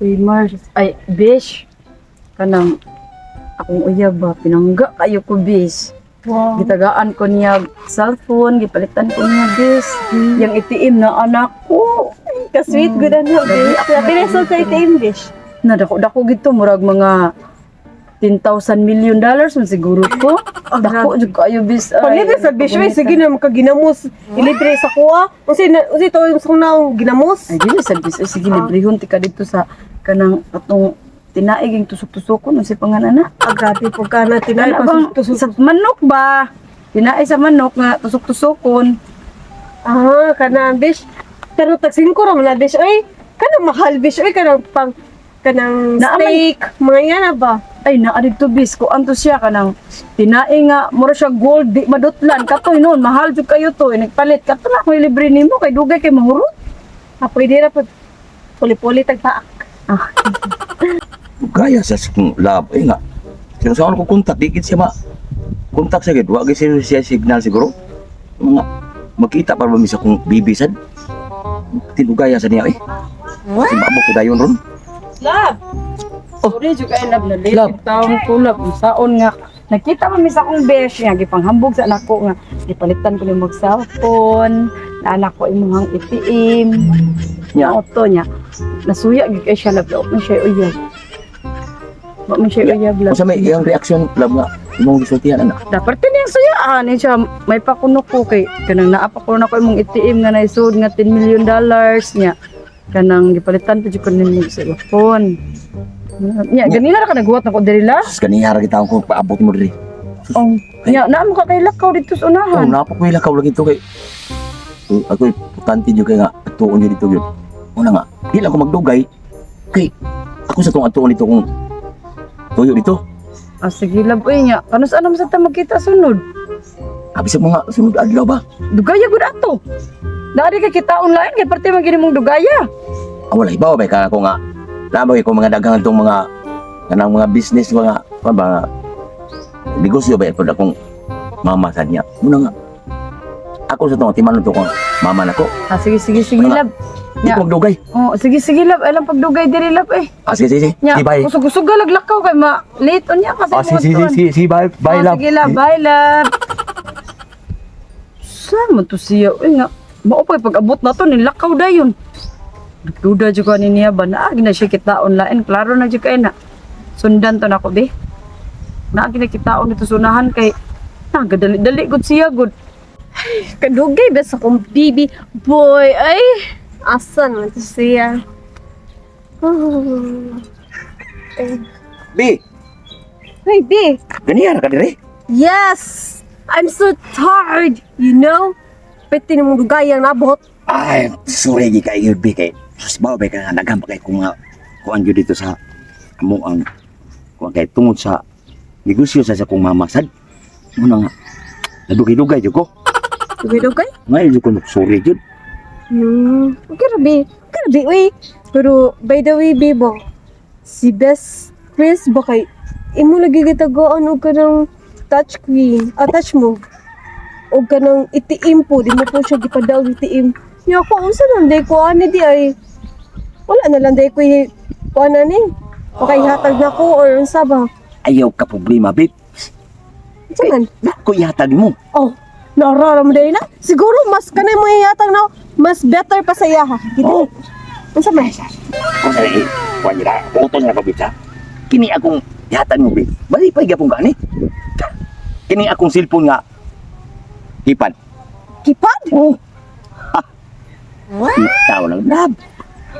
Uy, Mars. Ay, Bish. Kanang akong uyab ba, pinangga kayo ko, Bish. Wow. Gitagaan ko niya cellphone, gipalitan ko niya, Bish. Yang ATM na anak ko. Ka-sweet good ano, bish. Pila sa ATM, bish? Na dako dako gito murag mga $10,000 million man siguro ko. Dako jud kayo, Bish. Ay, Palibre sa bish, oy, sige na makaginamos. Ilibre sa kuha. Unsay na unsay to yung naong ginamos? Ay, dili sa Bish. Ay, sige, librehon ti ka dito sa kanang atong tinaig yung tusok-tusokon unsay pangalan na. Ah, grabe po ka na tinay Kana pa bang tusok. sa manok ba? Tinae sa manok nga tusok-tusokon. Ah, kana bish. Pero tag 5 ra man na bish, oy. Kanang mahal bish, oy, kanang pang kanang Naaman- steak, mga yan na ba? Ay, naa didto, bis ko anto siya kanang tinae nga mura siya gold di madutlan katoy noon mahal jud kayo to eh, nagpalit kato na ako libre nimo kay dugay kay mahurot. Ah, pwede ra pud. Puli-puli tag paak. Ah, Gaya sa kong lab eh nga. Sinusaon ko kontak di gid siya ma kontak sa gid wa gid siya siya signal siguro. Mga makita pa ba mi sa kong bibi sad. Tinugaya sa niya eh. Kasi maabot ko dayon ron. Love. Sorry jud kay love na late Love. taon ko, love, unsaon nga nakita man mi sa akong besh nga gipanghambog sa anak ko nga gipalitan ko nimo og cellphone na anak ko imong ATM Nya. auto niya nasuya gyud kay siya, love. Wa man siya uyab, wa man siya uyab, love. Unsa may iyang reaksyon, love, nga imong gisultihan ana? Dapat din yung suyaan eh siya may pakuno ko kay kanang naa pa ko na ko imong ATM nga naisod nga $10 million niya kanang gipalitan pa jud ko nimo sa cellphone niya ganina ra ka naghuwat na ko diri la. Sus, kaniya ra kita ko paabot mo diri. Oh, nya naa mo ka kay lakaw dito sa Oh, unahan. napa ko ilakaw lagi to kay. Oh, ako importante jud kay nga atuon jud dito gyud. Una nga, di lang ko magdugay kay ako sa tong atuon dito kung tuyo dito. Ah, sige love oy nya. Kanus ano man sa ta magkita sunod? Abi sa mga sunod adlaw ba? Dugaya gud ato. Dari kay kita online kay parte man gini mong dugaya. Ah, wala ibaw ba ka ako nga. Lamang ko mga daghan tong mga kanang mga business mga pa ba nga, negosyo ba ito akong mama sa niya. Muna nga. Ako sa tong timan to kong mama nako. Ah, sige sige sige Ano nga? love. Di Nya. ko magdugay. Oh, sige sige love, alang pagdugay diri love eh. Ah, sige sige sige. Nya, Sige, bye. kusog-kusog laglakaw kay ma late unya kasi Ah, sige sige sige, sige, bye bye Oh, love. sige love, bye love. Saan man to siya? Uy nga, mao pa pag-abot na to, nilakaw dayon. Nagduda jud ko ani niya ba, naagi na siya kitaon lain, klaro na jud kay na. Sundan to nako be. Naagi na kitaon dito sunahan kay nagadali-dali gud siya gud. Kadugay ba sa akong baby boy ay? Asa naman to siya? Oh. Eh. B, Hey, B. ganiya ra ka dire. Yes! I'm so tired, you know? Pwede na mong dugayang nabot. Ay, sorry gi kay B kay. Sus ba ba ka nga daghan pa kay kung nga kuan jud dito sa amo ang kuan kay tungod sa negosyo sa kong mama sad. Muna nga. Nadugay-dugay jud ko. Dugay-dugay? Ngayon jud ko sorry jud. Okay ra, B. Okay ra, B, uy. Pero, by the way, B, ba, si best Chris ba kay, imo lagi gitagaan og kanang touch screen, ah, touch mo. Og kanang ATM po, di mo po siya gipadaog ATM. Nya ako, unsa lang day ko, ani di ay, wala na lang day ko, kuan na ni. Okay, hatag na ko, or unsa ba? Ayaw ka problema, babe. Unsa man? Ko ihatag mo. Oh, naurara mo dahil na. Siguro mas kanay mo iyatang na, mas better pa sa iya ha. Kita. Oh. Unsa man? Kung sa eh, kuan nila, utos na ko bitsa. Kini akong ihatag mo, babe. Bali pa gyapon ka ni. Kini akong cellphone nga keypad. Kipad? Oh. Ha. Itaw lang lab.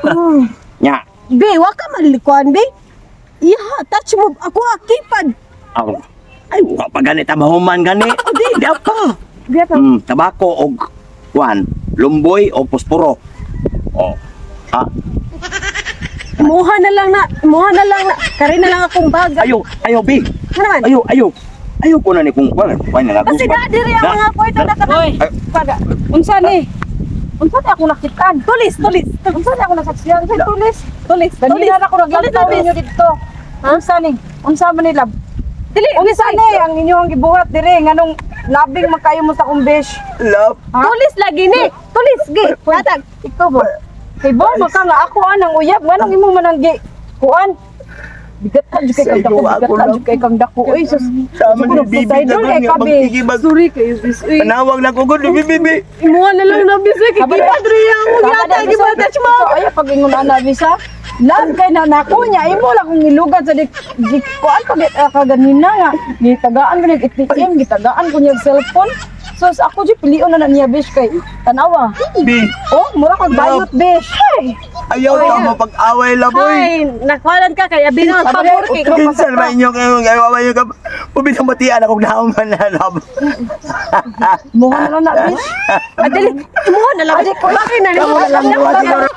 Oh. Nya, Be, wa ka malikuan, be. Iya, touch mo. Ako ah, kipad. aw. Ay, wa pa gani ta mahuman gani. O di, di pa. Biya pa. Tabako og kuan, lumboy o posporo. Oh. Ah, Muha na lang na, muha na lang na. Kari na lang akong bag. ayo, ayo bi. Ano naman? Ayo, ayo. Ayo ko na ni kung kuan, kuan na Kasi na, diri ang mga kwarto na ka. Oy, pada. Unsa ni? Unsa ni ako nakitaan? Tulis, tulis, tulis, Unsa ni ako nasaksiyan? Unsa tulis? Tulis, tulis. Ganina na ako naglantaw Tulis, ninyo dito. Unsa ni? Unsa man ni love? Dili, Unsa ni ang inyong gibuhat dire nganong labing man kayo mo sa akong besh? Love. Ha? Tulis lagi ni. Tulis, gi. Hatag. Ikaw ba? Kay ba maka nga ako anang uyab nganong imo man ang gi Kuan. Bigat ka jud kay kang Sa dako, imo, bigat ako ka lang. jud kay kang dako. Uy, sus. Sama ni Siguro, bibi suicidal na kay nga ka, be. magtigibag. Sorry kayo, bis. Uy, Panawag na ko gud bibi bibi. imuha na lang na, bis. Uy, Tama kay na. Adria mo Tama yata, na, giba touch mo. Ikaw, Ay, pag ingon ana bisa. Love kay na nako niya imo lang kung ilugan sa di, di kuan pag kaganina nga gitagaan ko nag ATM, gitagaan ko niya og cellphone. So sa ako jud pilion na na niya, bish, kay tanawa. Bi, Oh, mura kag bayot, bish. ayaw ta mo pag-away la boy. Ay, nakwalan ka kay abi na Tama na, pabor kay. utro. Kinsan man inyo kayo kayo away ka. Ubis ang batian akong naman na love. Muha na lang na, bish. Adali, imuha na lang. Adi ko. Bakit na Kamu na lang duha siguro.